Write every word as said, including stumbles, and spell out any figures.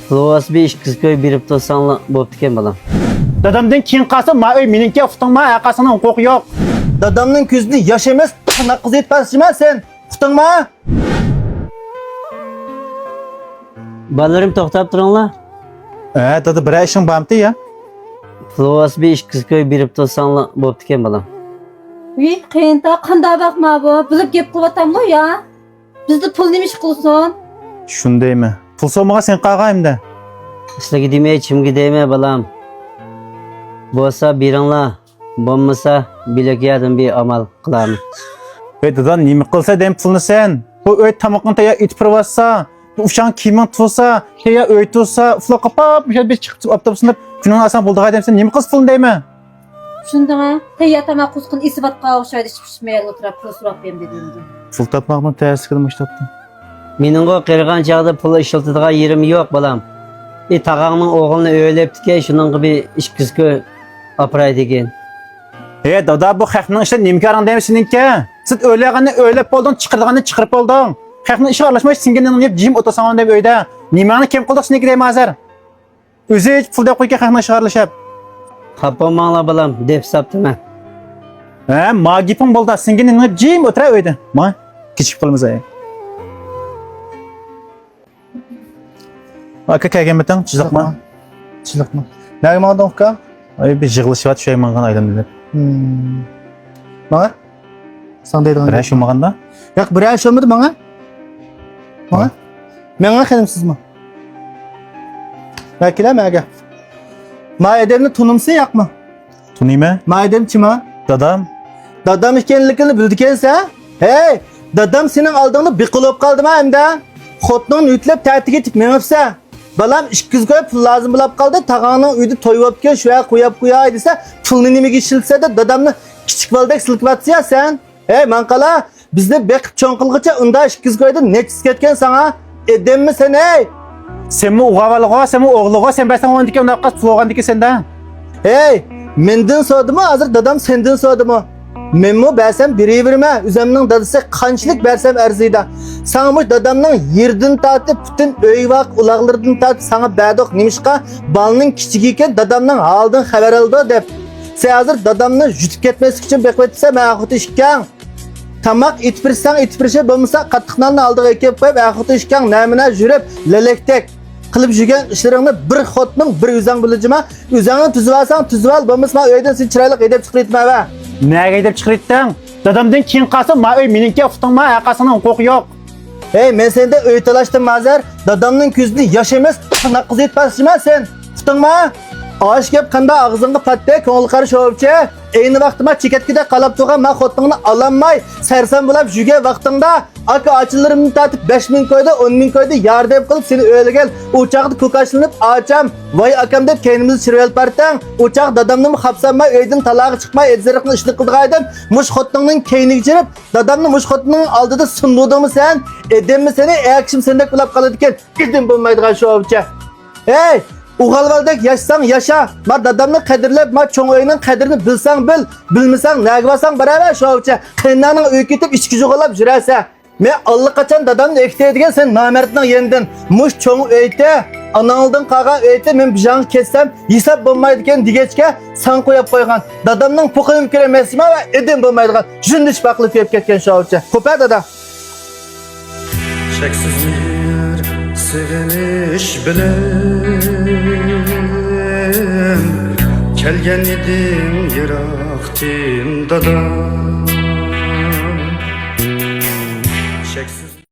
پۇل بولسا بىر ئىككى يۈز كوي بېرىپ تۇرساڭلا بوپتىكەن، بالام. دادامدىن كېيىن قالسا، ما ئۆي مېنىڭكى، ئۇقتۇڭما؟ ھەرقايسىڭنىڭ ھوقۇقى يوق. دادامنىڭ كۆزىدە ياش ئەمەس، تىرناق قىزى يېتىپ بارسىما سەن؟ ئۇقتۇڭما؟ بالىلىرىم، توختاپ تۇرۇڭلار. ھە، دادا، بىرەر ئىشىڭ بارمىتى يا؟ پۇل بولسا بىر ئىككى يۈز كوي بېرىپ تۇرساڭلا بوپتىكەن، بالام. ۋىي، قېيىنتا، قانداق باقما بۇ؟ بىلىپ گەپ قىلىۋاتامدۇ يا؟ بىزدە پۇل نېمە ئىش قىلسۇن؟ شۇندايمۇ؟ پۇل سورىمىغان سېنى قالغان ئەمدى. سىلىگە دېمەي، كىمگە دەيمەن، بالام؟ بولسا بېرىڭلار، بولمىسا بىلەك ياردىن بىر ئامال قىلارمەن. ھەي دادا، نېمە قىلسا دەيمەن پۇلنى سەن؟ بۇ ئۆي تامىقىڭ تەييار ئېتىپ بېرىۋاتسا، بۇ ئۇششاق كىيىمىڭ تۇرسا، تەييار ئۆي تۇرسا، ئۇخلاپ قاپاپ مۇشۇ بىز چىقىپ ئاپتوبۇسنى كۈنۈڭنى ئالساڭ بولىدىغان دەيمەن سەن، نېمە قىلسا پۇلنى دەيمەن؟ چۈشەندىڭە؟ تەييار تاماق قۇسقىنى ئېسىۋاتقان ئوخشايدۇ، ئىچ پىشمىغان ئولتۇرۇپ پۇل سوراپ بەرمە دېدىم. پۇل تاپماقنىڭ تەسلىكىدە مۇشۇ تاپتىم. مېنىڭغۇ قېرىغان چاغدا پۇل ئىشلىتىدىغان يېرىم يوق، بالام. ئى، تاغاڭنىڭ ئوغلىنى ئۆيلەپتىكەن، شۇنىڭغا بىر ئىككى يۈز كوي ئاپىراي دېگىن. ھەي دادا، بۇ خەقنىڭ ئىشىدا نېمە كارىڭ دەيمەن سېنىڭكى؟ سەن ئۆيلەنگەننى ئۆيلەپ بولدۇڭ، چىقىرىدىغاننى چىقىرىپ بولدۇڭ. خەقنىڭ ئىشىغا ئارىلاشماي سىڭگىنىڭنى يەپ جىم ئولتۇرساڭ دەيمەن ئۆيدە. نېمەڭنى كەم قىلدۇق سېنىڭكى دەيمەن ھازىر. ئۆزى ھېچ پۇل دەپ قويغان خەقنىڭ ئىشىغا ئارىلىشىپ. خاپا بولماڭلار بالام، دەپ ھېسابتىمەن. ھە، ما گېپىڭ بولدى. سىڭگىنىڭنى يەپ جىم ئولتۇر ئۆيدە. ما، كېچىكىپ قالىمىز ھەي. ئاكا كەلگەنمىتىڭ؟ چىلىقما؟ چىلىقما. نەگە ماڭدىڭ ئۇكا؟ ئاي، بىر يىغىلىشىۋاتىپ شۇ يەرگە ماڭغان ئايلىنىپ. ھىم. ماڭا؟ ساڭا دەيدىغان بىرەر گەپ شۇ ماڭغاندا؟ ياق، بىرەر شۇ بولمىدى ماڭا. ماڭا؟ ھە. ماڭا قېنىمسىزمۇ؟ مەن كېلە مەگە. ما ئادەمنى تونۇمسەن ياقمۇ؟ تونۇيمەن. ما ئادەم كىم ھە؟ دادام. دادام ئىكەنلىكىنى بىلىدىكەنسەن؟ ھەي، دادام سېنىڭ ئالدىڭدا بىقۇل بولۇپ قالدىما ئەمدى؟ خوتۇنۇڭنى يۆتلەپ تەتۈرگە كېتىپ مېڭىپسەن. بالام، ئىككى يۈز كوي پۇل لازىم بولاپ قالدى، تاغاڭنىڭ ئۆيىدە توي بوپتىكەن، شۇ يەرگە قويۇپ قوياي دېسە، پۇلنى نېمىگە ئىشلىتىسەن دەپ دادامنى كىچىك بالىدەك سىلكىۋاتىسەن سەن. ھەي، ماڭقالا، بىزنى بېقىپ چوڭ قىلغۇچە ئۇنداق ئىككى يۈز كويدىن نەچچىسى كەتكەن ساڭا؟ ئادەممۇ سەن ھەي! سەنمۇ ئوغۇل بالىغۇ، سەنمۇ ئوغلىغۇ، سەن بەرسەڭ ئوندىكى ئۇنداق قىز پۇل بولغاندىكى سەندە. ھەي، مەندىن سورىدىمۇ، ھازىر دادام سەندىن سورىدىمۇ؟ مەنمۇ بەرسەم بېرىۋېرىمەن، ئۆزەمنىڭ دادىسى قانچىلىك بەرسەم ئەرزىيدۇ. ساڭا مۇشۇ دادامنىڭ يېرىدىن تارتىپ، پۈتۈن ئۆي ۋاق ئۇلاغلىرىدىن تارتىپ ساڭا بەردۇق، نېمىشقا؟ بالىنىڭ كىچىكى ئىكەن، دادامنىڭ ھالىدىن خەۋەر ئالىدۇ دەپ. سەن ھازىر دادامنى يۇتۇپ كەتمەسلىك ئۈچۈن بېقىۋېتىپسەن، مەن ئاخۇتى ئىكەن. تاماق ئېتىپ بېرىشسەڭ ئېتىپ بېرىشى، بولمىسا قاتتىق ناننى ئالدىغا ئەكېلىپ قويۇپ، ئەخۇتى ئىكەڭ نەمە-نە يۈرۈپ، لەلەكتەك قىلىپ يۈرگەن ئىشلىرىڭنى بىر خوتۇنۇڭ بىر ئۆزۈڭ بىلىجىما؟ ئۆزۈڭنى تۈزىۋالساڭ تۈزىۋال، بولمىسا مەن ئۆيدىن سېنى چىرايلىق ھەيدەپ چىقىرىۋېتىمەن ھە. نەگە ھەيدەپ چىقىرىۋېتىڭ؟ دادامدىن كېيىن قالسا ما ئۆي مېنىڭكى، ئۇقتۇڭما؟ ھەرقايسىڭنىڭ ھوقۇقى يوق. ھەي، مەن سەندە ئۆي تالاشتىم ھازىر. دادامنىڭ كۆزىدە ياش ئەمەس، تىرناق قىزى يېتىپ بارسىما سەن؟ ئۇقتۇڭما؟ ئاش گەپ قانداق ئاغزىڭغا پاتتى، كۆڭۈل قارا شوۋچى. ئەينى ۋاقىتتا ما چېكەتكىدەك قالاپ تۇرغان ما خوتۇنۇڭنى ئالالماي، سەرسان بولاپ يۈرگەن ۋاقتىڭدا، ئاكا ئاچىلىرىمدىن تارتىپ بەش مىڭ كويدا، ئون مىڭ كويدا ياردەم قىلىپ سېنى ئۆيلىگەن. ئۇ چاغدا كوكاشلىنىپ، ئاچام، ۋاي ئاكام دەپ كەينىمىزدە چىرىۋېلىپ بارتىڭ. ئۇ چاغ دادامنىمۇ خاپسانماي ئۆيدىن تالاغا چىقماي ئېتىزرىقنى ئىشلىق قىلىدىغان ئىدىم. مۇشۇ خوتۇنۇڭنىڭ كەينىگە چىرىپ، دادامنى مۇشۇ خوتۇننىڭ ئالدىدا سۇندۇردۇڭمۇ سەن؟ ئادەممۇ سېنى ئەكىشىم سەندەك ئۇلاپ قالىدىكەن. ئىدىم بولمايدىغان شوۋچە. ھەي، ئوغۇل بالىدەك ياشىساڭ ياشا. ما دادامنى قەدىرلەپ، ما چوڭ ئۆينىڭ قەدرىنى بىلسەڭ بىل، بىلمىسەڭ نەگە بارساڭ بارىۋەر شوۋچە. قېرىنداشنىڭ ئۆيىگە كېتىپ ئىچكى جۇغىلاپ يۈرەرسەن. مەن ئاللىقاچان دادامنى ئۆكتەي دېگەن سەن نامەردنىڭ يېنىدىن. مۇش چوڭ ئۆيتە، ئاناڭدىن قالغان ئۆيتە، مەن بىر جاڭغا كەتسەم ھېساب بولمايدىكەن دېگەچكە ساڭا قويۇپ قويغان. دادامنىڭ پۇقىنىمۇ كۆرەلمەيسىزما ۋە ئىدىم بولمايدىغان. جۈندۈش باقلىپ كۆيۈپ كەتكەن شوۋچە. قوپە دادا. چەكسىز مېھىر سېغىنىش بىلەن، كەلگەن ئىدىم يىراقتىن دادا.